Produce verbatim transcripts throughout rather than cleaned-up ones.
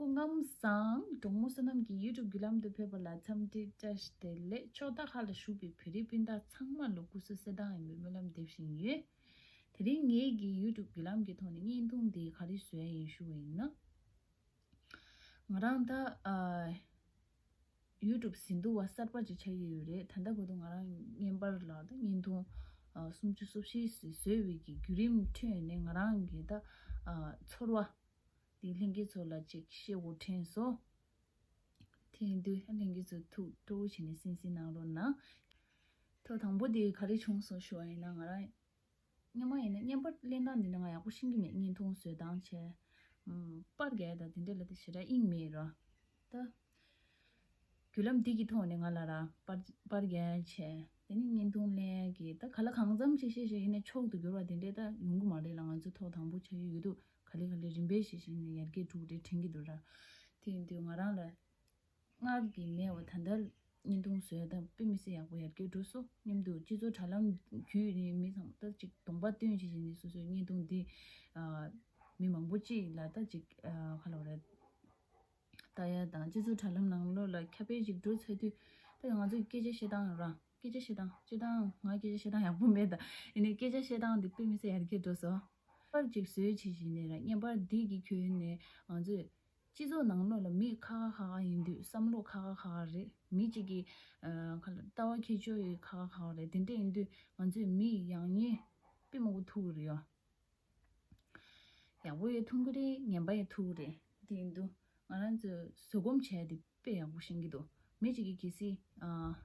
སྐུ་ཁམས་བཟང་། གྲོགས་མོ་བསོད་ནམས་ཀྱི་YouTube་བརྒྱུད་ལམ་དུ་ཕེབས་པ་ལ་འཚམས་འདྲི་བཀྲ་ཤིས་བདེ་ལེགས། ཕྱོགས་མཐའ་ཁག་ལ་བཞུགས་པའི་བོད་རིགས་སྤུན་ཟླ་ཚང་མ་ལ་སྐུ་གཟུགས་གསལ་ཐང་ཡིན་པའི་སྨོན་ལམ་འདེབས་བཞིན་ཡོད། དེ་རིང་ངེད་ཀྱི་YouTube་བརྒྱུད་ལམ་གྱི་ཐོག་ནས་བརྙན་ཐུང་འདི་ག་རེ་བཟོ་ཡ་ཡིན་ཞུ་བ་ཡིན་ན། ང་རང་ད་ཨ་YouTube་ཟིན་ཐོ་བ་གསར་པ་ཅིག་ཆགས་ཀྱི་ཡོད་རེད། ད་ལྟ་བར་དུ་ང་རང་བརྙན་པར་ལ་ད་བརྙན་ཐུང་ཨ་སུམ་ཅུ་སོ་བཞི་ཙམ་བཟོས་པའི་གི་བརྒྱུད་རིམ་ཁྲོད་ནས་ང་རང་གི་ད་ཨ་ཚོར་བ་དེ་ལྷན་རྒྱས་ཚོ་ལ་ཅིག་བཤད་དགོས་དྲན་སོང་། དེ་ཡིན་དུས་ལྷན་རྒྱས་ཚོ་ཐུགས་སྤྲོ་བོ་བྱས་ནས་གསན་གཟིགས་གནང་རོགས་གནང་། ཐོག་དང་པོ་དེ་ག་རེ་བྱུང་སོང་ཞུ་བ་ཡིན་ན། ང་རང་སྔོན་མ་ཡིན་ན་བརྙན་པར་ལེན་སྟངས་འདི་འདྲ་ང་ཡག་པོ་ཤེས་ཀྱི་མེད། བརྙན་ཐུང་བཟོ་སྟངས་བྱས། ཨམ། པར་རྒྱག་ཡ་དང་དེ་འདྲ་ལ་དེ་ཞེ་དྲག་དབྱིངས་མེད་ར། ད་བརྒྱུད་ལམ་འདི་གི་ཐོག་ནས་ང་ལ་ར་པར་པར་རྒྱག་ཡ་བྱས། དེ་ནས་བརྙན་ཐུང་ལེན་ཡ་གི་ད་ག་ལ་གང་འཚམ་ཅིག་བཤད་བཤད་ཡིན་ན་མཆོག་ཏུ་གྱུར་བ་དེ་འདྲ་ད་ཡོང་གི་མ་རེད་ལ། ང་ཚོ་ཐོག་དང་པོ་ཆགས་ཡོད་ཡོད་དུས་ག་ལེ་ག་ལེ་རིམ་པས་བྱས་བྱས་ནས་ཡར་རྒྱས་འགྲོ་རེད་དྲན་གྱི་འདུག་ར། དེ་ཡིན་དུས་ང་རང་ལ་སྔར་གྱི་མེད་པ་ད་ལྟ་བརྙན་ཐུང་བཟོས་དང་དཔེ་མི་སྲིད་ཡག་པོ་ཡར་རྒྱས་འགྲོ་སོང་སྙམ་དུ། སྤྱི་ཚོགས་དྲ་ལམ་བརྒྱུད་ནས་མི་ཚང་མ་ད་ཅིག་གདོང་པ་སྟོན་བྱེད་བྱེད་ནས་སོ་སོའི་བརྙན་ཐུང་འདི་ཨ་མི་མང་པོ་ཅིག་ལ་ད་ཅིག་ཨ་ག་ལབ་རེད། ལྟ་ཡ་དང་སྤྱི་ཚོགས་དྲ་ལམ་ནང་ལོགས་ལ་ཁྱབ་སྤེལ་ཅིག་འགྲོ་ཚར་དུས་ད་ང་ཚོའི་སྐད་ཆ་བཤད་སྟངས་རང་སྐད་ཆ་བཤད་སྟངས་སྤྱིར་བཏང་ང་སྐད་ཆ་བཤད་སྟངས་ཡག་པོ་མེད། ད་ཡིན་ནའི་སྐད་ཆ་བཤད་སྟངས་འདི་དཔེ་མི་སྲིད་ཡར་རྒྱས་འགྲོ་སོང་། པར་ཅིག་བཟོས་བྱེད་བྱེད་ནས་ར་བརྙན་པར་འདི་གི་ཁྱོན་ནས་ང་ཚོས་སྤྱི་ཚོགས་ནང་ལོགས་ལ་མི་ཁ་ཁ་ཁ་ཁ་ཡིན་དུས་བསམ་བློ་ཁ་ཁ་ཁ་ཁ་རེད། མི་གཅིག་གི་ཨ་ཁ་ལ་ལྟ་བ་ཁྱད་ཆོས་ཡོད་ཁ་ཁ་ཁ་ཁ་རེད། དེ་འདྲ་ཡིན་དུས་ང་ཚོས་མི་ཡག་ཉེས་དཔེ་མང་པོ་ཐུག་གི་རེད་ཡ། ཡག་པོ་ཡང་ཐུག་གི་རེད། ངན་པ་ཡང་ཐུག་གི་རེད། དེ་ཡིན་དུས་ང་རང་ཚོས་བཟོད་སྒོམ་བྱས་ཏེ་དཔེ་ཡག་པོ་ཤེས་ཀྱི་འདུག་མི་གཅིག་གིས་གལ་སྲིད་ཨ།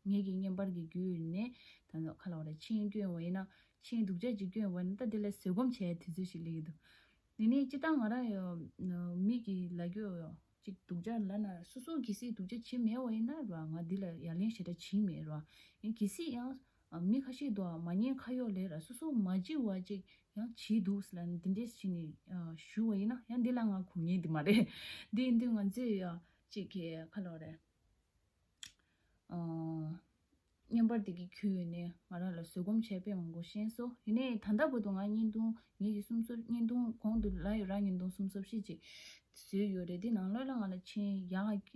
ངེད་ཀྱི་བརྙན་པར་གྱི་བརྒྱུད་ནས་ད་ནི་ཁ་ལ་བ་ར་མཆན་བསྐྱོན་པ་ཡིན་ན་མཆན་སྡུག་ཅག་ཅིག་བསྐྱོན་པ་ཡིན་ན་ད་དེ་ལ་བཟོད་སྒོམ་བྱས་དུས་ཚོད་ཞིག་སླེབས་ཀྱི་འདུག་དེ་ནས་སྤྱིར་བཏང་ང་རང་ཡང་མི་གི་ལ་རྒྱོ་ཡང་ཅིག་སྡུག་ཅག་ལབ་ན་སོ་སོ་གལ་སྲིད་སྡུག་ཅག་བྱེད་མེད་པ་ཡིན་ན་ར་ང་འདི་ལ་ཡ་ལན་ཞེ་དྲག་བྱེད་མེད་ར། ཡིན་གལ་སྲིད་ཡང་མི་ཁ་ཤས་འདུག་མ་ཉན་ཁ་གཡོག་ལས་ར་སོ་སོ་མ་བྱེད་པ་ཅིག་ཡང་བྱེད་འདུག་ཟེར་ལ་འདི་འདྲས་བྱས་ནས་ཞུ་བ་ཡིན་ན་ཡང་འདི་ལ་ང་གོ་ངེས་འདི་མ་རེད། འདི་ཡིན་དུས་ང་ཚོས་ཡང་ཅིག་གི་ཁ་ལོ་རེད། བརྙན་པར་དེ་གི་ཁྱོན་ནས་ང་རང་ལ་བཟོད་སྒོམ་བྱས་དཔེ་མང་པོ་ཤེས་སོང་། ཡིན་ནའི་ད་ལྟ་བར་དུ་ང་བརྙན་ཐུང་ངེད་ཀྱི་སུམ་ཚོ་བརྙན་ཐུང་གོང་དུ་ལ་ཡོད་ར་བརྙན་ཐུང་སུམ་ཚོ་བཞི་ཅིག་བཟོས་ཡོད་རེད། དེ་ནང་ལོགས་ལ་ང་ལ་མཆན་ཡག་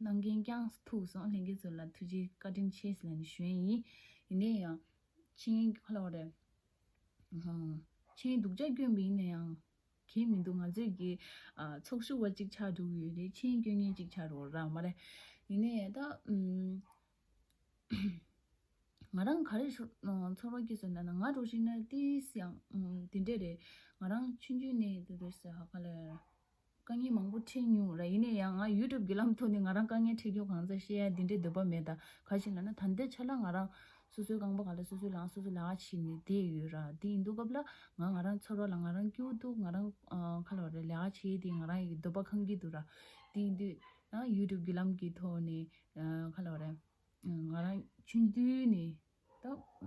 གནང་མཁན་རྐྱང་ཐུག་སོང་། ལྷན་རྒྱས་ཚོ་ལ་ཐུགས་རྗེ་བཀའ་དྲིན་ཆེ་ཟེར་ནས་ཞུ་ཡས་ཡིན། ཡིན་ནའི་ཡང་མཆན་ག་ལ་བ་རེད། མཆན་སྡུག་ཅག་བསྐྱོན་པ་ཡིན་ན་ཡང་གལ་མི་འདུག་ང་ཚོས་ཀྱི་ཨ་ཚོགས་ཞུགས་པ་གཅིག་ཆགས་འགྲོ་གི་ཡོད་རེད། མཆན་བསྐྱོན་མཁན་གཅིག་ཆགས་འགྲོ་ར་མ་རེད། ཡིན་ནའི་ད་ཨུམ་ང་རང་ག་རེ་ཞུ་ཨ་ཚོར་བ་སྐྱེས་སོང་ལབ་ན་ང་འགྲོ་བཞིན་ན་ཏིས་ཡང་ཨུམ་དེ་འདྲས་རེད། ང་རང་ཆུང་ཆུང་ནས་དེ་འདྲས་ཟེར་ཧ་ག་ལ་དཀའ་ངལ་མང་པོ་འཕྲད་མྱོང་ར། ཡིན་ནའི་ཡང་ང་YouTube་བརྒྱུད་ལམ་ཐོག་ནས་ང་རང་དཀའ་ངལ་འཕྲད་རྒྱུ་གང་ཚ་བཤད་ཡ་འདི་འདྲའི་འདོད་པ་མེད། ད་ག་ཞིག་ལབ་ན་ད་ལྟའི་ཆ་ལ་ང་རང་སོ་སོའི་རྐང་པ་ག་ལ་སོ་སོའི་ལངས་སོ་སོ་ལས་ཀ་བྱེད་ནས་བསྡད་ཡོད་ར། དེ་ཡིན་དུས་སྐབས་ལ་ང་ང་རང་ཚོར་བ་ལ་ང་རང་སྐྱིད་པོ་འདུག་ང་རང་ཨ་ཁ་ལ་བ་རེད་ལས་ཀ་བྱེད་དེ་ང་རང་ཡི་འདོད་པ་ཁེངས་ཀྱི་འདུག་ར། དེ་ཡིན་དུས་ཨ་YouTube་བརྒྱུད་ལམ་གྱི་ཐོག་ནས་ཨ་ཁ་ལ་བ་རེད། ང་རང་ཆུང་དུས་ནས་ད་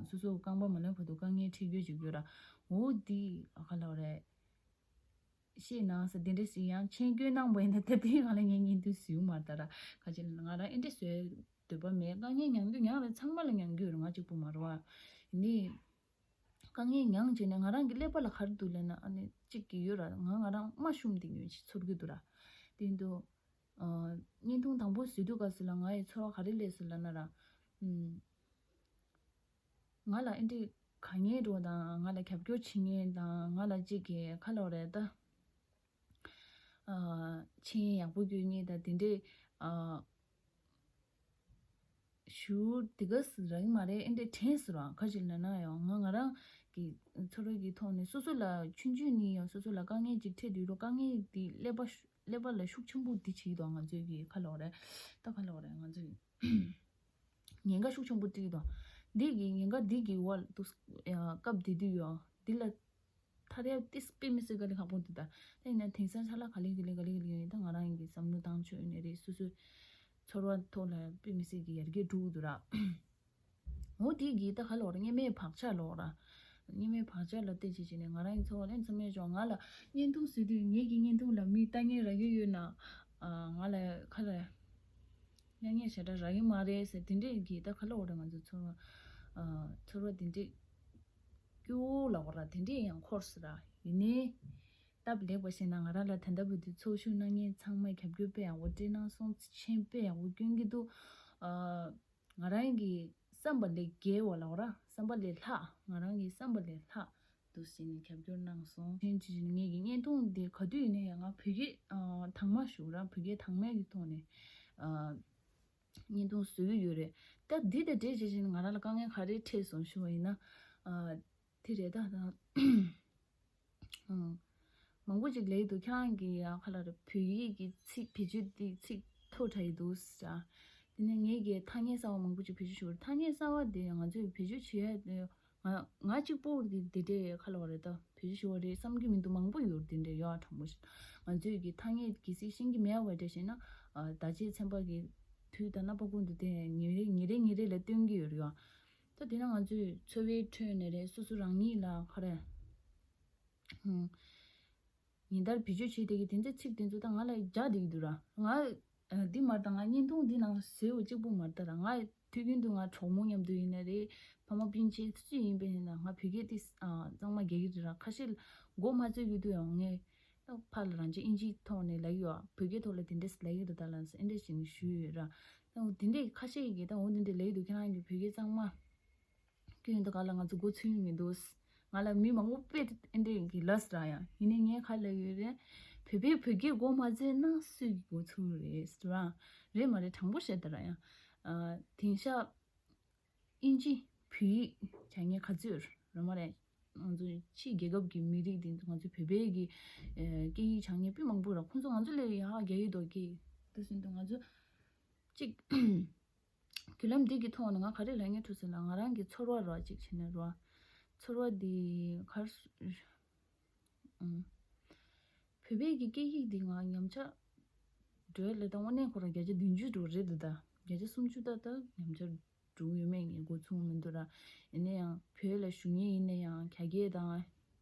སོ་སོ་རྐང་པ་མ་ལོན་བར་དུ་དཀའ་ངལ་འཕྲད་རྒྱུ་ཅིག་ཡོད་ར། འོ་དེ་ཨ་ཁ་ལ་བ་རེད། ཤེས་ནང་ཟེར་དེ་འདྲ་ཞིག་ཡང་མཆན་བསྐྱོན་གནང་བ་ཡིན་ན་ད་ལྟའི་ང་ལ་ངའི་བརྙན་ཐུང་བཟོས་མ་རེད་ད་ར། ག་ཅི་ལབ་ན་ང་རང་ཨེ་འདྲ་བཟོས་འདོད་པ་མེད། དཀའ་ངལ་མྱངས་རྒྱུ་མྱངས་རེད། ཚང་མ་ལ་མྱངས་རྒྱུ་རེད། ང་གཅིག་པུ་མ་རེད་བ། ནི་དཀའ་ངལ་མྱངས་བྱས་ནས་ང་རང་གི་ཀླད་པ་ལ་ག་རེ་འདུག་ལབ་ན་ཨ་ནི་གཅིག་གི་ཡོད་ར། ང་ང་རང་མ་ཤུམ་དེ་ཉོས་ཅིག་ཚོར་གི་འདུག་ར། དེ་འདུག་བརྙན་ཐུང་དང་པོ་བཟོས་དུས་སྐབས་སུ་ལ་ང་ཡི་ཚོར་བ་ག་རེ་སླེབས་སོང་ལབ་ན་ར། ང་ལ་ཨེ་འདྲས་ག་ངེས་འགྲོ་དང་ང་ལ་རྒྱབ་སྐྱོར་བྱེད་ངེས་དང་ང་ལ་གཅིག་གི་ཁ་ལོ་རེད་ད། མཆན་ཡག་པོ་སྐྱོན་ངེས་དང་དེ་འདྲས་ཞུ་དེ་ག་སི་རག་གི་མ་རེད། ཨེ་འདྲས་དྲན་སོང་ར། ག་ཅི་ལབ་ན་ཡང་ང་ང་རང་གི་ཚོར་བ་གི་ཐོག་ནས་སོ་སོ་ལ་ཆུང་ཆུང་ནས་ཡང་སོ་སོ་ལ་དཀའ་ངལ་ཅིག་འཕྲད་དུས་རོ་དཀའ་ངལ་དེ་ཀླད་པ་ཀླད་པ་ལ་ཤུགས་ཆེན་པོ་འདི་བྱེད་ཀྱི་འདུག་ང་ཚོའི་གི་ཁ་ལོ་རེད་ད་ཁ་ལོ་རེད་ང་ཚོའི། ཉེན་ཁ་ཤུགས་ཆེན་པོ་སྤྲད་དང་། འདི་གི་ཉེན་ཁ་འདི་གི་འོག་ཏུ་སྐབས་དེ་དུས་ཡང་འདི་ལ་ཐར་ཡག་ཏིས་དཔེ་མི་སྲིད་དཀའ་ལས་ཁག་པོ་འདུག་ད་ཡིན་ན་དེང་སང་ཆ་ལ་ག་ལེ་ག་ལེ་ག་ལེ་ག་ལེ་ཡིན་ད་ང་རང་གི་བསམ་བློ་བཏང་ཆོག་ཡིན་ནི་རེད། སོ་སོའི་ཚོར་བ་ཐོག་ལ་དཔེ་མི་སྲིད་ཀྱི་ཡར་རྒྱས་འགྲོ་གི་འདུག་ར། འོ་དེ་གི་ད་ག་ལོག་ར་སྙེ་མའི་བག་ཆགས་ལོག་ར། སྙེ་མའི་བག་ཆགས་ལ་བལྟས་བྱས་བྱས་ནས་ང་རང་གི་ཚོར་བ་ལན་ཚ་མེད་ཅོག་ང་ལ་བརྙན་ཐུང་བཟོས་དུས་ངེད་ཀྱི་བརྙན་ཐུང་ལ་མི་ལྟ་མཁན་རག་གི་ཡོད་ན། ང་ལ་ཁ་ལ་གཡར་མཁན་ཞེ་དྲག་རག་གི་མ་རེད་ཟེར་དེ་འདྲས་ཀྱི་ད་ག་ལོག་ར་ང་ཚོ་ཚོར་བ་ཚོར་བ་དེ་འདྲས་སྐྱོ་བོ་ལོག་ར་དེ་འདྲས་ཡང་འཁོར་སོང་ར། ཡིན་ནའི་ སྟབས་ལེགས་པ་བྱས་ན་ང་རང་ལ་ད་ལྟ་བར་དུ་ཚོགས་ཞུགས་གནང་མཁན་ཚང་མས་རྒྱབ་སྐྱོར་དཔེ་ཡག་པོ་སྤྲད་གནང་སོང་། མཆན་དཔེ་ཡག་པོ་སྐྱོན་གྱི་འདུག་ཨ། ང་རང་གི་བསམ་པ་ལས་བརྒལ་བ་ལབ་ར། བསམ་པ་ལས་ལྷག་ང་རང་གི་བསམ་པ་ལས་ལྷག་འདུག་ཟེར་ནས་རྒྱབ་སྐྱོར་གནང་སོང་། མཆན་ཅི་ཞིག་ངེད་ཀྱི་བརྙན་ཐུང་འདི་ག་དུས་ཡིན་ན་ཡང་ང་བོད་སྐད་ཨ། དྭངས་མ་ཞུ་ར། བོད་སྐད་དྭངས་མའི་གི་ཐོག་ནས་ཨ། བརྙན་ཐུང་བཟོ་གི་ཡོད་རེད། ད་འདི་དང་འབྲེལ་བྱས་བྱས་ནས་ང་རང་ལ་དཀའ་ངལ་ག་རེ་འཕྲད་སོང་ཞུ་བ་ཡིན་ན། ཨ། དེ་རེད་ད་ད། ཨང་། མང་པོ་ཅིག་ལབ་ཡི་འདུག་ཁྱེད་རང་གི་ཡ་ཁ་ལ་རེ་བོད་ཡིག་གི་ཚིག་བེད་སྤྱོད་འདི་ཚིག་མཐོ་དྲགས་ཡི་འདུག་ཟེར། དེ་ནས་ངེད་ཀྱིས་ཐ་སྙད་གསར་བ་མང་པོ་ཅིག་བེད་སྤྱོད་ཞུ། ཐ་སྙད་གསར་བ་དེ་ང་ཚོས་བེད་སྤྱོད་བྱེད་ཡ་དེ་ང་ང་གཅིག་པོ་དེ་དེ་འདྲའི་ཁ་ལ་བ་རེད་ད། བེད་སྤྱོད་ཞུ་བ་རེད་བསམ་གྱི་མི་འདུག་མང་པོ་ཡོད་དེ་འདྲའི་ཡོད་ཨ། དྲང་པོ་ཞིག་ང་ཚོས་ཀྱི་ཐ་སྙད་གལ་སྲིད་ཤེས་ཀྱི་མེད་པ་འདྲ་བྱས་ན། ཨ། བརྡ་ཆད་ཚན་པ་གི་དུས་དང་རྣམ་པ་ཀུན་ཏུ་དེ་ཉིན་རེ་ཉིན་རེ་ཉིན་རེ་ལ་སྟོན་གྱི་ཡོད་རེད་ཡ། ད་དེ་ན་ང་ཚོས་འཚོ་བའི་ཁྲོད་ནས་རེད། སོ་སོ་རང་ཉིད་ལ་ག་རེ། ཧུམ། ཉིན་ལྟར་བེད་སྤྱོད་བྱེད་བསྡད་ཀྱི་དེ་འདྲའི་ཚིག་དེ་ཚོ་ད་ང་ལ་རྒྱག་བསྡད་ཀྱི་འདུག་ར། ང་ཨ། འདི་མ་རེད་ད། ང་བརྙན་ཐུང་འདི་ནང་བཟོས་པ་གཅིག་པུ་མ་རེད་ད་ར། ང་དུས་རྒྱུན་དུ་ང་གྲོགས་མོ་མཉམ་དུ་ཡིན་ན་རེད། ཕ་མ་སྤུན་མཆེད་སུ་ཡིན་པ་ཡིན་ན་ང་བོད་སྐད་དེ་ཨ། གཙང་མ་རྒྱག་གི་རེད་ར། ཁ་ཤས་མགོ་མ་ཚོས་ཀྱི་འདུག་ཡང་ངས་ད་ཕར་ལ་རང་ཅག་ཨིན་ཇིའི་ཐོག་ནས་ལབ་ཡོད། བོད་སྐད་ཐོག་ལ་དེ་འདྲས་ལབ་ཡོད་རེད་ད་ལབ་ཨེ་འདྲས་བྱས་ནས་ཞུས་ཡོད་ར། ད་འོ་དེ་འདྲས་ཁ་ཤས་ཀྱིས་ད་འོ་དེ་འདྲས་ལབ་ཡོད་འདུག་ཁྱེད་རང་གི་བོད་སྐད་གཙང་མ་སྐྱོན་འདུག་ག་ལ་ང་ཚོ་མགོ་ཚོས་མི་འདུག་ང་ལ་མི་མང་པོ་དཔེ་ཨེ་འདྲས་ཀྱི་ལབ་སྲིད་ར། ཡང་ཡིན་ནའི་ངས་ག་ལབ་ཡོད་རེད། བོད་པས་བོད་སྐད་མགོ་མ་ཚོས་ན་སུས་ཀྱི་མགོ་ཚོས་རེད་ཟེར་ར། རེད་མ་རེད་དྲང་པོ་བཤད་ད་ར། ཡང་ཨ། དེང་སྐབས་ཨིན་ཇི་བོད་ཡིག་སྦྱང་མཁན་ག་ཚོད་རེད་མ་རེད། ང་ཚོ་ཕྱིའི་རྒྱལ་ཁབ་ཀྱི་མི་རིགས་འདི་ང་ཚོ་བོད་པའི་གི་ཨ། སྐད་ཡིག་སྦྱང་མཁན་དཔེ་མང་པོ་ར། ཁོང་ཚོ་ང་ཚོ་ལས་ཡག་རྒྱག་གི་འདུག་གི། དེ་བཞིན་དུ་ང་ཚོ་གཅིག་བརྒྱུད་ལམ་འདི་གི་ཐོག་ནས་ང་ག་རེ་ལབ་སྙིང་འདོད་ཟེར་ན། ང་རང་གི་ཚོར་བ་ར་གཅིག་བྱས་ན་ར། ཚོར་བ་འདི་ག་རེ་ཟེར། ཨང་། བོད་པའི་གི་སྐད་ཡིག་འདི་ང་ཉམས་ཆག་འགྲོ་ཡ་ལས་ད་དངོས་གནས་ཁོ་རང་བརྒྱ་ཆ་བདུན་ཅུ་འགྲོ་རེད་འདུག་ད་བརྒྱ་ཆ་སུམ་ཅུ་ད་ད་ཉམས་ཆག་འགྲོ་ཡོད་མེད་ངས་མགོ་ཚོས་མི་འདུག་ར། ཡིན་ན་ཡང་བོད་ལ་བཞུགས་མཁན་ཡིན་ན་ཡང་རྒྱ་སྐད་དང་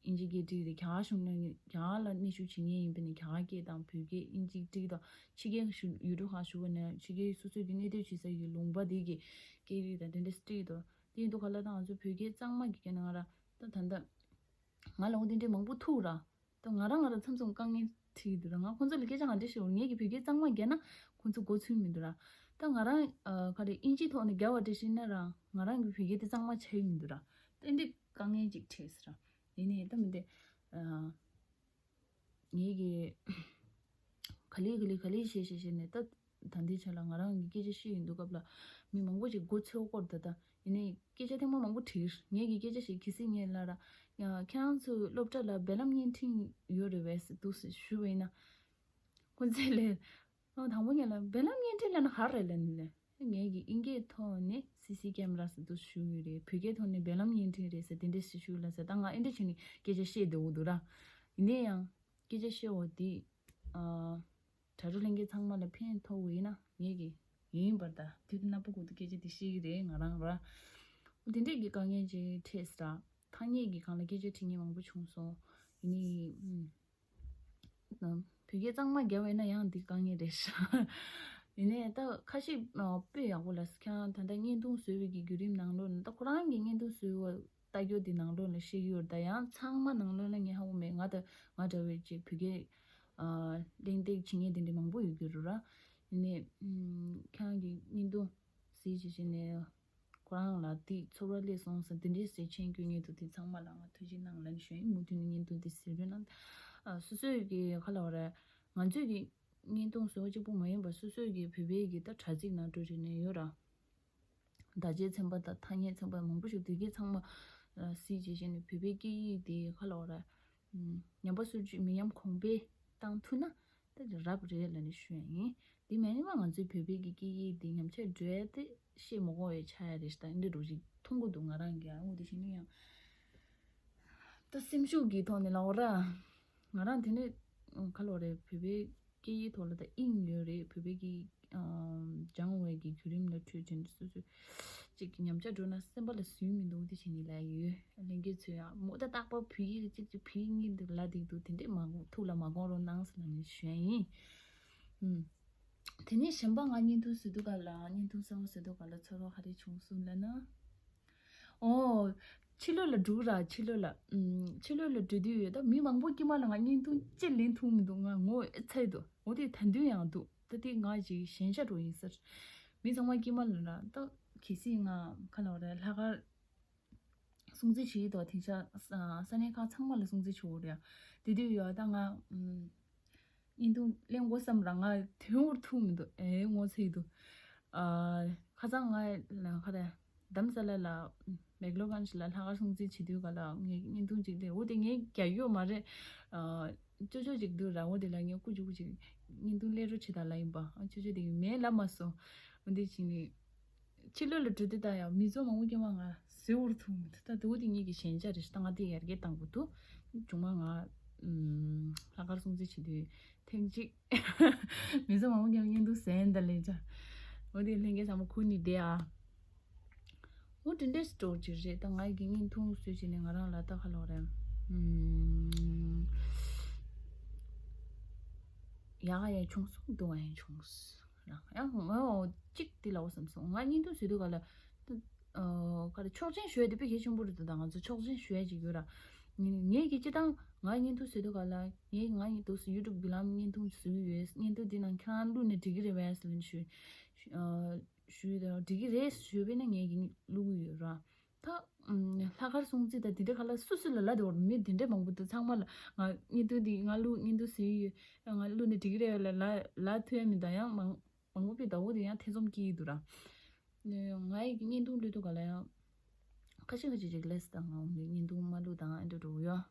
ཨིན་ཇི་སྐད་འགྲིག་རེད། རྒྱ་གར་གཞུང་ནས་རྒྱ་གར་ལ་གནས་བཞུགས་བྱེད་མཁན་ཡིན་པ་ནི་རྒྱ་གར་སྐད་དང་བོད་སྐད་ཨིན་ཇི་འགྲིག་དང་། ཕྱི་རྒྱལ་བཞུགས་ཡུལ་གྲུ་ཁག་བཞུགས་པ་ནས་ཕྱི་རྒྱལ་སོ་སོའི་གི་གནས་སྡོད་བྱེད་ས་ཡི་ལུང་པ་དེ་གི་སྐད་རིགས་དང་དེ་འདྲ་འགྲིག་དང་། དེ་ཡིན་དུས་ག་ལ་ད་ང་ཚོ་བོད་སྐད་གཙང་མ་གི་སྐད་ནང་ར་ད་ད་ད་ང་ལ་འོ་དེ་འདྲའི་མང་པོ་ཐུག་ར། ད་ང་རང་ང་རང་མཚམས་མཚམས་དཀའ་ངལ་འཕྲད་ཀྱི་འདུག་ར། ང་ཁོང་ཚོ་ལ་སྐད་ཆ་ག་འདྲ་བཤད་འོ། ངེད་ཀྱི་བོད་སྐད་གཙང་མ་རྒྱག་ན་ཁོང་ཚོ་མགོ་ཚོས་མི་འདུག་ར། ད་ང་རང་ཨ། ག་རེ་ཨིན་ཇིའི་ཐོག་ནས་རྒྱག་པ་འདྲ་བཤད་ན་ར་ང་རང་གི་བོད་སྐད་དེ་གཙང་མ་ཆགས་ཀྱི་མི་འདུག་ར། ད་འདི་དཀའ་ངལ་ཅིག་འཕྲད་ཟེར་ར། ཡིན་ནའི་ད་མི་འདི་ཨ། ངེད་ཀྱི་ག་ལེ་ག་ལེ་ག་ལེ་བཤད་བཤད་བཤད་ནས་ད་ད་ལྟའི་ཆ་ལ་ང་རང་གི་སྐད་ཆ་བཤད་ཡོང་དུས་སྐབས་ལ་མི་མང་པོ་ཅིག་མགོ་ཚོས་སྐོར་ད་ད། ཡིན་ནའི་སྐད་ཆ་ཐེངས་མ་མང་པོ་དྲིས། ངེད་ཀྱི་སྐད་ཆ་ཞིག་གལ་སྲིད་ངས་ལབ་ར། ཡ་ཁྱེད་རང་ཚོའི་སློབ་གྲྭ་ལ་སྦེལ་ལམ་བརྙན་འཕྲིན་ཡོད་རེད་པས་ཟེར་འདུག་ཟེར་ཞུས་པ་ཡིན་ན། ཁོང་ཚོས་ལབ། ཨ། དང་པོ་ངས་ལབ་སྦེལ་ལམ་བརྙན་འཕྲིན་ལབ་ན་ག་རེ་ལབ་ནི་ལབ། ངེད་ཀྱིས་ཨིན་སྐད་ཐོག་ནས་སི་སི་ཀེམ་ར་ཟེར་འདུག་ཞུ་གི་རེད། བོད་སྐད་ཐོག་ནས་སྦེལ་ལམ་བརྙན་འཕྲིན་རེད་ཟེར་དེ་འདྲས་ཞུ་ལབ་ཟེར། ད་ང་ཨེ་འདྲས་བྱས་ནས་སྐད་ཆ་བཤད་བསྡད་འདུག་ར། ཡིན་ནའི་ཡང་སྐད་ཆ་བཤད་འོ་དེ་ཨ། དྲ་གྲོགས་ལྷན་རྒྱས་ཚང་མ་ལ་ཕན་ཐོགས་པ་ཡིན་ན་ངེད་ཀྱི་ཡིན་པར་ད་དུས་དང་རྣམ་པ་ཀུན་ཏུ་སྐད་ཆ་དེ་བཤད་ཀྱི་རེད་ང་རང་ར། དེ་འདྲས་ཀྱི་དཀའ་ངལ་ཅིག་འཕྲད་སོང་། ཐ་སྙད་ཀྱི་སྒང་ལ་སྐད་ཆ་དྲི་མཁན་མང་པོ་བྱུང་སོང་། ཡིན་ནའི་ཨུམ། བོད་སྐད་གཙང་མ་རྒྱབ་པ་ཡིན་ན་ཡང་འདི་དཀའ་ངལ་རེད་ཤག་ཡིན་ནའི་ད་ཁ་ཤས་དཔེ་ཡག་པོ་ལ་ཁྱེད་རང་ད་ལྟ་བརྙན་ཐུང་བཟོས་པའི་གི་བརྒྱུད་རིམ་ནང་ལོགས་ནས་ད་ཁོ་རང་གི་བརྙན་ཐུང་བཟོས་པ་ལྟ་རྒྱུ་དེ་ནང་ལོགས་ལ་བཤད་ཀྱི་ཡོད་རེད། ད་ཡང་ཚང་མ་ནང་ལོགས་ལ་ངས་ཧ་གོ་མེད། ང་ད་ང་འདྲ་བའི་ཅིག་བོད་སྐད་ཨ། གླེང་སྟེགས་བྱེད་མཁན་དེ་འདྲ་མང་པོ་ཡོད་ཀྱི་རེད་ར། ཡིན་ནའི་ཨུམ། ཁྱེད་རང་གི་བརྙན་ཐུང་གཟིགས་བྱས་བྱས་ནས་ཁོ་རང་ལ་དེ་ཚོར་བ་སླེབས་སོང་ཟེར་དེ་འདྲའི་ཟེར་མཁན་སྐྱོན་མཁན་འདུག་དེ་ཚང་མ་ལ་ང་ཐུགས་རྗེ་གནང་ལབ་ནས་ཞུ་ཡིན། མུ་མཐུད་ནས་བརྙན་ཐུང་དེ་གཟིགས་རོགས་གནང་། ཨ། སོ་སོའི་གི་ག་ལབ་དགོས་རེད། ང་ཚོའི་གི་བརྙན་ཐུང་བཟོ་བ་གཅིག་པུ་མ་ཡིན་པར་སོ་སོའི་གི་བོད་པའི་གི་ད་དྲ་ཚིགས་ནང་འགྲོ་བྱས་ནས་ཡོད་ར། བརྡ་ཆད་ཚན་པ་དང་ཐ་སྙད་ཚན་པ་མང་པོ་ཞིག་དེ་གའི་ཚང་མ་གཟིགས་བྱས་བྱས་ནས་བོད་པའི་སྐད་ཡིག་དེ་ག་ལབ་དགོས་རེད། ཉམས་པ་སོར་ཆུད་མི་ཉམས་གོང་འཕེལ་བཏང་ཐུབ་ན་ད་རབ་རེད་ལབ་ནས་ཞུ་ཡ་ཡིན། དེ་མེད་ན་ང་ཚོའི་བོད་པའི་གི་སྐད་ཡིག་དེ་ཉམས་ཆག་འགྲོ་ཡ་དེ་བཤད་མ་དགོས་པའི་ཆགས་ཡ་རེད་ཤག་ད་འདི་འདྲ་ཞིག་མཐོང་གི་འདུག་ང་རང་གི་ཨ་འོ་དེ་བྱས་ན་ཡང་ད་སེམས་ཤུགས་ཀྱི་ཐོག་ནས་ལབ་དགོས་རེད། ང་རང་དེ་ནས་ག་ལབ་དགོས་རེད། བོད་པའི་སྐད་ཡིག་ཐོག་ལ་ད་དབྱིངས་ཡོད་རེད། བོད་པའི་སྐད་ཡིག་སྦྱང་བའི་གི་བརྒྱུད་རིམ་ལ་འཕྲོད་བྱས་ནས་སོ་སོ་གཅིག་གི་ཉམས་ཆག་འགྲོ་ན་སེམས་པ་ལ་ཟུག་མི་འདུག་དེ་བྱས་ནས་ལབ་ཡོད། ལྷན་རྒྱས་ཚོས་ཡང་མོ་ད་རྟག་པར་བོད་ཡིག་གཅིག་གཅིག་བོད་ཡིག་གཉིས་འདུག་ལབ་བསྡད་འདུག་དེ་འདྲས་མ་དགོངས། ཐུགས་ལ་མ་དགོངས་རོགས་གནང་ཟེར་ལབ་ནས་ཞུ་ཡ་ཡིན། ཨུམ། དེ་ནས་གཞན་པ་ང་བརྙན་ཐུང་བཟོ་དུས་སྐབས་ལ་བརྙན་ཐུང་གསར་པ་བཟོ་དུས་སྐབས་ལ་ཚོར་བ་ག་རེ་བྱུང་སོང་ལབ་ན། ཨོ། ཕྱི་ལོགས་ལ་འགྲོ་ར། ཕྱི་ལོགས་ལ་ཨམ། ཕྱི་ལོགས་ལ་འགྲོ་དུས་ཡོད་ད། མི་མང་པོ་དཀྱིལ་མ་ལ་ང་བརྙན་ཐུང་ཅིག་ལེན་ཐུབ་མི་འདུག་ང་ངོ་ཚ་ཡི་འདུག་འོ་དེ་ད་དུང་ཡང་འདུག་ད་དེ་ང་ཅིག་ཞན་ཆ་འགྲོ་ཡིན་ཟེར། མི་ཚང་མ་དཀྱིལ་མ་ལ་ར། ད་གལ་སྲིད་ང་ག་ལབ་རེད། ལྷག་དཀར་སྲུང་བརྩི་བྱེད་ཀྱི་འདུག་དེང་སང་ས་གནས་ཁག་ཚང་མ་ལ་སྲུང་བརྩི་བྱེད་དགོས་རེད། དེ་དུས་ཡོད་ད་ང་ཨམ། བརྙན་ཐུང་ལེན་དགོས་བསམ་ར། ང་དོན་བོར་ཐུག་མི་འདུག་ཨེ་ངོ་ཚ་ཡི་འདུག་ཨ། ཁ་སང་ང་ལ་ག་རེ། དྷ་རམ་ས་ལ་ལ་མེག་ལོར་གྷན་ཇི་ལ་ལྷག་དཀར་སྲུང་བརྩི་བྱེད་དུས་ག་ལ་ངས་བརྙན་ཐུང་ཅིག་ལེན། འོ་དེ་ངས་རྒྱག་ཡོད་མ་རེད། ཨ། ཅོ་ཅོ་ཅིག་འདུག་ར། འོ་དེ་ལ་ངས་སྐུ་མཁྱེན་སྐུ་མཁྱེན་བརྙན་ཐུང་ལེན་རོགས་བྱེད་དང་ལབ་ཡིན་པ། ཨ། ཅོ་ཅོ་དེ་མེད་ལབ་མ་སོང་། འོ་དེ་བྱས་ནས། ཕྱི་ལོགས་ལ་འགྲོ་དུས་ད་ཡང་མི་ཚོགས་མང་པོ་དཀྱིལ་མ་ང་བཟོད་པོར་ཐུག་མི་འདུག་ད་དེ་འོ་དེ་ངེད་ཀྱི་ཞན་ཆ་རེད་ཤག་ད་ང་དེ་ཡར་རྒྱས་གཏང་དགོས་འདུག་བྱུང་མ་ང་ཨམ། ལྷག་དཀར་སྲུང་བརྩི་བྱེད་དུས་ཐེངས་གཅིག་མི་ཚོགས་མང་པོ་དཀྱིལ་མ་བརྙན་ཐུང་བཟོས་ཡིན་ད་ལས་ཅག་འོ་དེ་ལྷན་རྒྱས་ཚང་མ་ཁུར་ནས་བསྡད་ཨ། འོ་དེ་འདྲས་སུ་འགྲོ་གི་རེད། ད་ང་ཡི་གི་བརྙན་ཐུང་བཟོས་བྱས་ནས་ང་རང་ལ་ད་ག་ལབ་རེད། ཨམ། ཡག་ཡག་བྱུང་སོང་། སྡུག་ཡག་བྱུང་སོང་། ཡང་ངོ་གཅིག་དེ་ལབ་བསམ་སོང་། ང་བརྙན་ཐུང་བཟོས་དུས་ག་ལ། ཨ། ག་རེ། ཆོག་མཆན་ཞུ་ཡ་དེ་དཔེ་གལ་ཆེན་པོ་རེད་འདུག་ད་ང་ཚོ་ཆོག་མཆན་ཞུ་ཡ་ཅིག་ཡོད་ར། ངས་ངས་ཀྱི་སྤྱིར་བཏང་ང་བརྙན་ཐུང་བཟོས་དུས་ག་ལ། ངས་ང་ཡི་དུས་སུ་ཡུ་ཊུབ་བརྒྱུད་ལམ་བརྙན་ཐུང་བཟོས་ཡོད། བརྙན་ཐུང་འདི་ནང་ཁྱེད་རང་བླུགས་ནས་འགྲིག་གི་རེད་པས་ཟེར་ནས་ཞུ། ཨ། ཞུས་དང་འགྲིག་གི་རེད་ཞུས་པས་ན་ངས་ཀྱི་བླུགས་ཡོད་ར། ད་ཨམ། ལྷག་དཀར་སྲུང་བརྩི་དང་དེ་འདྲ་ག་ལ་སུ་སུ་ལ་ལབ་དེ་བར་མི་དེ་འདྲ་མང་པོ་འདུག་ཚང་མ་ལ་ང་བརྙན་ཐུང་འདི་ང་བླུགས། བརྙན་ཐུང་བཟོས་ཡོད། ང་བླུགས་ནས་འགྲིག་གི་རེད་ལ་ལ་ལབ་ཐུབ་ཡ་མི་འདུག་ཡང་མང་མང་པོ་པའི་ཟླ་བོ་དེ་ཡང་ཐེ་ཚོམ་སྐྱེ་ཡི་འདུག་ར། ང་ཡི་བརྙན་ཐུང་བླུགས་དུས་ག་ལ་ཡང་ཁ་ཤས་ཁ་ཤས་ཅིག་ལས་དང་ང་འོང་ནས་བརྙན་ཐུང་མ་བླུགས་དང་ཨ་འདྲ་འགྲོ་ཡོད།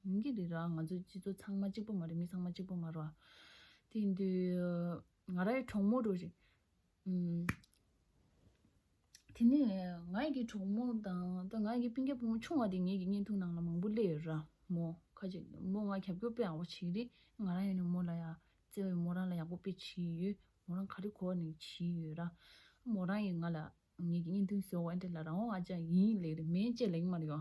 ཡིན་གྱི་རེད་ར། ང་ཚོ་སྤྱི་ཚོགས་ཚང་མ་གཅིག་པོ་མ་རེད། མི་ཚང་མ་གཅིག་པོ་མ་རེད་བ། དེ་ཡིན་དུས་ང་རའི་གྲོགས་མོ་འགྲོ་ཞིག་ཨུམ། དེ་ནས་ང་ཡི་གི་གྲོགས་མོ་དང་ད་ང་ཡི་གི་སྤུན་ཀྱག་བུ་མོ་ཆུང་བ་དེ་ངེད་ཀྱི་བརྙན་ཐུང་ནང་ལ་མང་པོ་སླེབས་ཡོད་ར། མོ་ཁ་ཅིག་མོ་ང་རྒྱབ་སྐྱོར་དཔེ་ཡག་པོ་བྱེད་ཀྱི་རེད། ང་རང་ཡིན་ནའི་མོ་ལ་ཡ་བརྩེ་བས་མོ་རང་ལ་ཡག་པོ་དཔེ་བྱེད་ཡོད། མོ་རང་ག་རེ་གོ་ནས་བྱེད་ཡོད་ར། མོ་རང་ཡིན་ང་ལ་ངེད་ཀྱི་བརྙན་ཐུང་བཟོ་བ་འདྲ་ལ་རང་དབང་ཨ་ཅག་ཡིན་ལེ་རེད་མིན་ཅེས་ལེགས་མ་རེད་ཡོ།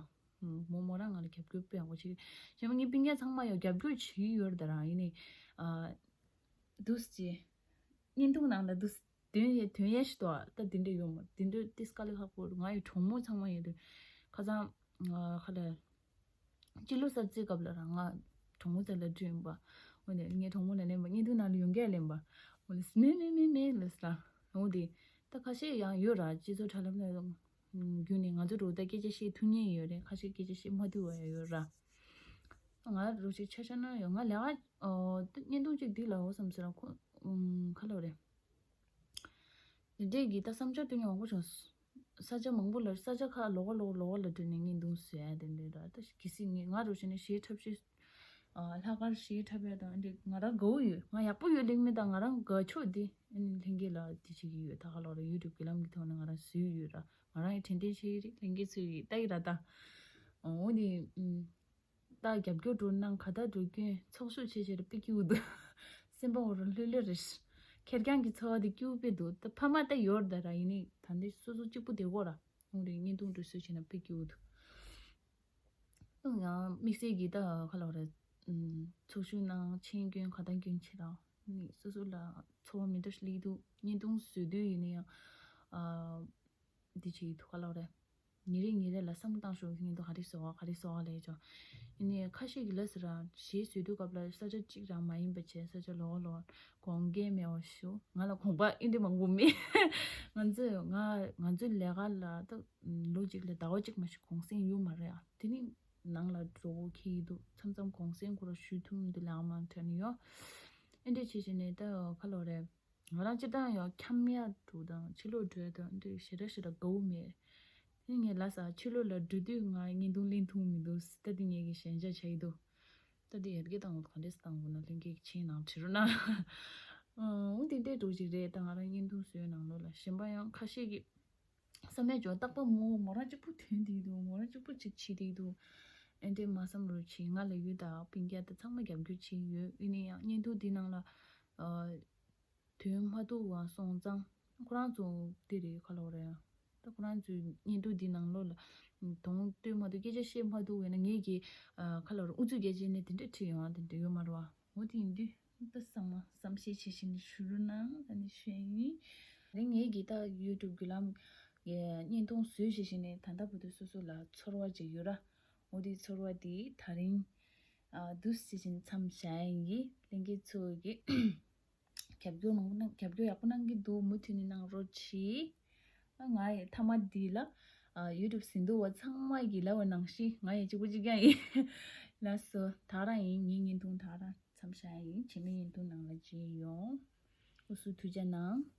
མོ་མོ་རང་ང་ལ་རྒྱབ་སྐྱོར་དཔེ་ཡག་པོ་བྱེད་ཀྱི་རེད། གཞན་པ་ངའི་སྤུན་ཀྱག་ཚང་མ་ཡང་རྒྱབ་སྐྱོར་བྱེད་ཀྱི་ཡོད་རེད་ད་ར། ཡིན་ནའི་ཨ། འདུག་སེ། བརྙན་ཐུང་ནང་ལ་འདུག་སེ་དོན་ཡ་དོན་ཡ་ཞིག་འདུག་ད་དེ་འདྲ་ཡོད་མ་རེད། དེ་འདྲ་ཏིས་དཀའ་ལས་ཁག་པོ་རེད། ང་ཡི་གྲོགས་མོ་ཚང་མ་ཡོད་དུས་ཁ་སང་ང་ཁ་ལ་སྤྱི་ལོ་གསར་ཚེས་སྐབས་ལ་རང་ང་གྲོགས་མོ་ཚོ་ལ་སྤྲད་ཡིན་པ། འོ་ནས་ངའི་གྲོགས་མོ་ལ་ལེན་པ། བརྙན་ཐུང་ནང་ལ་ཡོང་གི་ལེན་པ། འོ་ལེ་མེ་མེ་མེ་མེ་ལེ་སླ། འོ་དེ་ད་ཁ་ཤས་ཡང་ཡོད་ར། སྤྱི་ཚོགས་དྲ་ལམ་ལ་བརྒྱུད་ནས་ང་ཚོ་རུ་ད་སྐད་ཆ་བཤད་ཐུབ་མཁན་ཡོད་རེད། ཁ་ཤས་སྐད་ཆ་བཤད་མ་ཐུབ་པ་ཡང་ཡོད་ར། ང་རུ་ཞིག་ཆ་བཞག་ན་ཡང་ང་ལས་ཀ་ཨོ་བརྙན་ཐུང་གཅིག་འདི་ལ་འོ་བསམ་ཟེར་ཁོ་ཁ་ལོ་རེད། འདི་འདྲས་ཀྱི་ད་བསམ་འཆར་སྟོན་མཁན་མང་པོ་བྱུང་། ས་ཆ་མང་པོ་ལ་ས་ཆ་ཁག་ལོགས་ཀ་ལོགས་ལོགས་ཀ་ལ་འགྲོ་ནས་བརྙན་ཐུང་བཟོ་ཡ་དེ་འདྲས་ར། ད་གལ་སྲིད་ངས་ང་རུ་བྱས་ནས་གཞས་འཁྲབ་གཞས་ཨ་ལྷག་དཀར་གཞས་འཁྲབ་ཡ་དང་འདི་ང་རང་དགའ་བོ་ཡོད། ང་ཡག་པོ་ཡོད་ལེགས་མེད་དང་ང་རང་དགའ་ཕྱོགས་འདི་ཨ་ནི་ལྷན་རྒྱས་ལ་འདི་བྱེད་ཀྱི་ཡོད། ད་ག་ལོག་ར་ཡུ་ཊུབ་བརྒྱུད་ལམ་གྱི་ཐོག་ནས་ང་རང་བཟོས་ཡོད་ར། ང་རང་ཡི་དྲན་རྟེན་བྱེད་ཀྱི་རེད། ལྷན་རྒྱས་ཚོས་ཡི་ལྟ་ཡི་ར་ད། འོ་འདི་ཨུམ། ད་རྒྱབ་སྐྱོར་འགྲོ་གནང་ག་ད་འགྲོ་སྐྱོན་ཚོགས་ཞུགས་བྱེད་བྱེད་ར་དཔེ་སྐྱིད་པོ་འདུག་སེམས་པ་འོ་ར་ལྷོད་ལྷོད་རེད། ཁེར་རྐྱང་གི་འཚོ་བ་དེ་སྐྱིད་པོ་དཔེ་འདུག་ད་ཕ་མ་ད་ཡོད་ར་ད་ར། ཡིན་ནའི་ད་འདི་སོ་སོ་གཅིག་པུ་བསྡད་ཀྱི་ཡོད་ར། འོ་རེད། བརྙན་ཐུང་འདྲ་བཟོས་བྱས་ན་དཔེ་སྐྱིད་པོ་འདུག་ཡང་དམིགས་བསལ་གྱི་ད་ག་ལབ་རེད། ཚོགས་ཞུགས་གནང་མཆན་སྐྱོན་ག་ད་སྐྱོན་བྱེད་ར། ནི་སོ་སོ་ལ་འཚོ་བ་མི་འདྲ་ཞིག་སླེབས་འདུག་བརྙན་ཐུང་བཟོས་དུས་ཡིན་ན་ཡང་ཨ། འདི་བྱེད་ཀྱི་འདུག་ག་ལབ་རེད། ཉིན་རེ་ཉིན་རེ་ལ་བསམ་བློ་བཏང་ཤོག་བརྙན་ཐུང་ག་རེ་བཟོ་བ་ག་རེ་བཟོ་བ་ལས་ཀྱང་། ཡིན་ནའི་ཁ་ཤས་ཀྱིས་ལབ་ཟེར་ར། གཞས་བཟོས་དུས་སྐབས་ལ་ས་ཆ་གཅིག་རང་མ་ཡིན་པ་བྱས། ས་ཆ་ལོགས་ལོགས་དགོངས་འགལ་མེད་པ་ཞུ། ང་ལ་དགོངས་པ་ཨེ་འདྲ་མང་པོ་མེད། ང་ཚོས་ང་ང་ཚོའི་ལས་ཀ་ལ་ད་ལོ་གཅིག་ལ་ཟླ་བ་གཅིག་མ་གཏོགས་གུང་སེང་ཡོད་མ་རེད་ཨ། དེ་ནི་ནང་ལ་འགྲོ་དགོས་ཁེལ་འདུག་མཚམས་མཚམས་གུང་སེང་ཁོ་རང་ཞུ་ཐུབ་མི་འདུག་ལས་ཀ་མང་དྲགས་ནས་ཡོད། ཨེ་འདྲ་བྱས་བྱས་ནས་ད་ག་ལབ་རེད། ང་རང་སྤྱིར་བཏང་ཡང་འཁྱམ་ཡག་འདྲ་དང་ཕྱི་ལོགས་འགྲོ་ཡག་དང་འདི་ཞེ་དྲག་ཞེ་དྲག་དགའ་བོ་མེད། དེ་ངས་ལབ་ས་ཕྱི་ལོགས་ལ་འགྲོ་དུས་ང་བརྙན་ཐུང་ལེན་ཐུབ་མི་འདུག་ད་འདི་ངེད་ཀྱི་ཞན་ཆ་ཆགས་ཀྱི་འདུག་ད་འདི་ཡར་རྒྱས་བཏང་དགོས་ག་འདྲས་བཏང་དགོས་ན་ལྷན་རྒྱས་ཀྱི་མཆན་ནང་བྲིས་རོགས་གནང་། འོ་འདི་འདྲས་འགྲོ་ཅིག་རེད། ད་ང་རང་བརྙན་ཐུང་བཟོས་ནང་ལོགས་ལ་གཞན་པ་ཡང་ཁ་ཤས་ཀྱིས་བསམ་ཡས་ཅོ་རྟག་པར་མོ་མོ་རང་གཅིག་པུ་ཐོན་བསྡད་འདུག་མོ་རང་གཅིག་པུ་ཅིག་བྱེད་བསྡད་འདུག་ཨེ་འདྲས་མ་བསམ་རོགས་བྱེད། ང་ལ་ཡོད་ད་སྤུན་ཀྱག་ད་ཚང་མ་རྒྱབ་སྐྱོར་བྱེད་ཡོད། ཡིན་ན་ཡང་བརྙན་ཐུང་འདི་ནང་ལ་ཨ། དོན་མ་ཐུབ་པ་སོང་ཙང་ཁོ་རང་ཚོ་དེ་རེད་ག་ལབ་རེད། ད་ཁོ་རང་ཚོའི་བརྙན་ཐུང་འདི་ནང་ལོགས་ལ་དོན་ཐོས་མ་ཐུབ་སྐད་ཆ་བཤད་མ་ཐུབ་པ་ཡིན་ན་ངེད་ཀྱིས་ཨ། ག་ལབ་རེད། ཨུ་ཚུགས་རྒྱག་བྱས་ནས་དེ་འདྲས་བྲིས་ཡོང་བ་དེ་འདྲས་ཡོད་མ་རེད་བ། འོ་དེ་ཡིན་དུས་ད་ཚང་མ་བསམ་ཤེས་བྱེད་བཞིན་ཞུ་རོགས་གནང་། ད་ནི་ཞུ་ཡ་ཡིན། རེད། ངེད་ཀྱིས་ད་ཡུ་ཊུབ་བརྒྱུད་ལམ་ བརྙན་ཐུང་བཟོས་བྱས་བྱས་ནས་ད་ལྟ་བར་དུ་སོ་སོ་ལ་ཚོར་བ་ཅིག་ཡོད་ར། འོ་དེའི་ཚོར་བ་དེ་དེ་རིང་ཨ་འདུག་སེ་བྱས་བྱས་ནས་མཚམས་བཞག་ཡ་ཡིན། ལྷན་རྒྱས་ཚོ་གི་རྒྱབ་སྐྱོར་གནང་གནང་རྒྱབ་སྐྱོར་ཡག་པོ་གནང་གི་འདུག་མུ་མཐུད་ནས་གནང་རོགས་གྱིས། ཨ་ང་ཡི་མཐའ་མ་འདི་ལ་ཨ་ཡུ་ཊུབ་ཟིན་འདུག་བ་ཚང་མ་གི་ལབ་པ་ནང་བཞིན་ང་ཡི་གཅིག་པུ་གཅིག་རྐྱང་ཡིན། ལགས་སོ། ད་རང་ཡིན། ངའི་བརྙན་ཐུང་ད་རང་མཚམས་བཞག་ཡིན། རྗེས་མའི་བརྙན་ཐུང་ནང་ལ་མཇལ་ཡོང་། ཨུ་སུ་ཐུགས་རྗེ་གནང་།